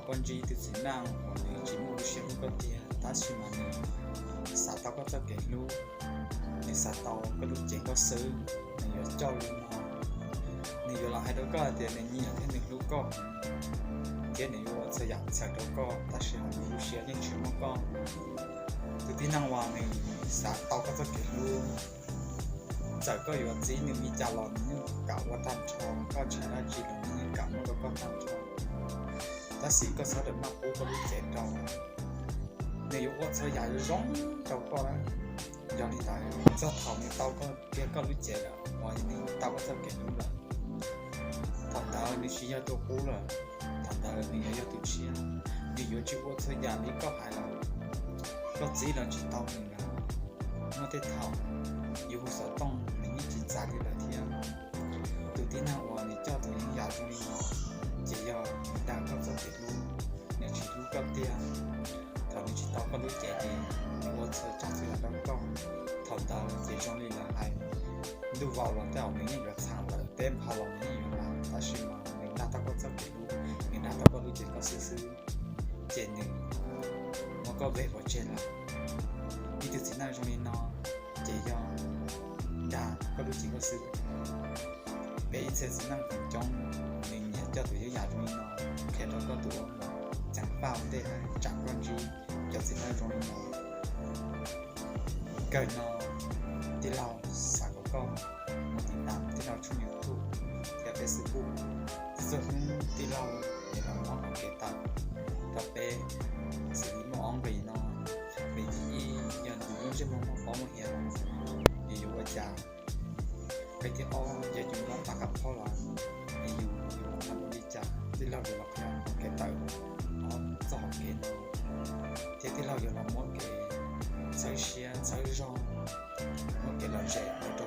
koj ntsib ib tug txiv neej uas nws tsis muaj lub siab hlub koj tiag, tab sis mas nws xav tau koj txoj kev hlub, nws xav tau koj lub cev nkauj xwb, nws yuav coj li no, nws yuav los hais rau koj hais tias nws nyiam thiab nws hlub koj, thiab nws yuav ua txhua yam txhaws rau koj, tab sis ho nws lub siab yeej tsis muaj koj. Tus tib neeg uas nws xav tau koj txoj kev hlub, txawm koj yuav txib nws li cas los nws yeej kam ua tag nrho, koj ntshaw dab tsi los nws yeej kam muab rau koj tag nrho. Tab sis koj txhob rawm maj pub koj lub cev rau, nws yuav ua txhua yam zoo rau koj. Yog li ntawd, txog thaum nws tau koj kiag koj lub cev lawm uas nws tau koj txoj kev hlub lawm, thaum ntawd nws tsis yog tus qub lawm, thaum ntawd nws yuav yog tus tshiab. Nws yuav tsis ua txhua yam li koj hais lawm, koj txib los tsis tau nws lawm. Muaj tej thaum yus hu xov tooj nws yeej tsis txais li lawm thiab. Tus tib neeg uas nws coj tus yeeb yam zoo li no, ces yog nws dag koj txoj kev hlub, nws tsis hlub koj tiag. Thaum nws tsis tau koj lub cev ces nws ua txhua tsav txhua yam rau koj. Thaum ntawd ces zoo li lawv hais, ntuj vau los tej zaum nws yeej yuav txhav lawm, teb nphau los nws yeej yuav lav, tab sis mas nws dag tau koj txoj kev hlub, nws dag tau koj lub cev nkauj xwb xwb, ces nws muab koj vej pov tseg lawm. Ib tug txiv neej zoo li no ces yog dag koj lub cev nkauj xwb. Peb ib txhia txiv neej feem coob nws nyiam coj tus yeeb yam zoo li no qhia rau koj tus ua muam, ceev faj ua ntej na, tsam koj ntsib cov txiv neej zoo li no. Kawg no, tij laug xav kom koj mus tiv tam tij laug tshooj YouTube thiab Facebook. Txhua hnub tij laug yuav los muab hau kev tawm rau peb, xws li muaj ob nqe no. Nqe thib ib yog nws lub ntsej muag muaj pob muaj hiav, yus yuav ua cas? Nqe thib ob yog yus nyob tom qab phob los, es yus yuav ua li cas? Tij laug yuav los qhia hau kev tawm ob txoj hau kev no, thiab tij laug yuav los muab kev txhawb siab txhawb zog, muab kev lom zem los rau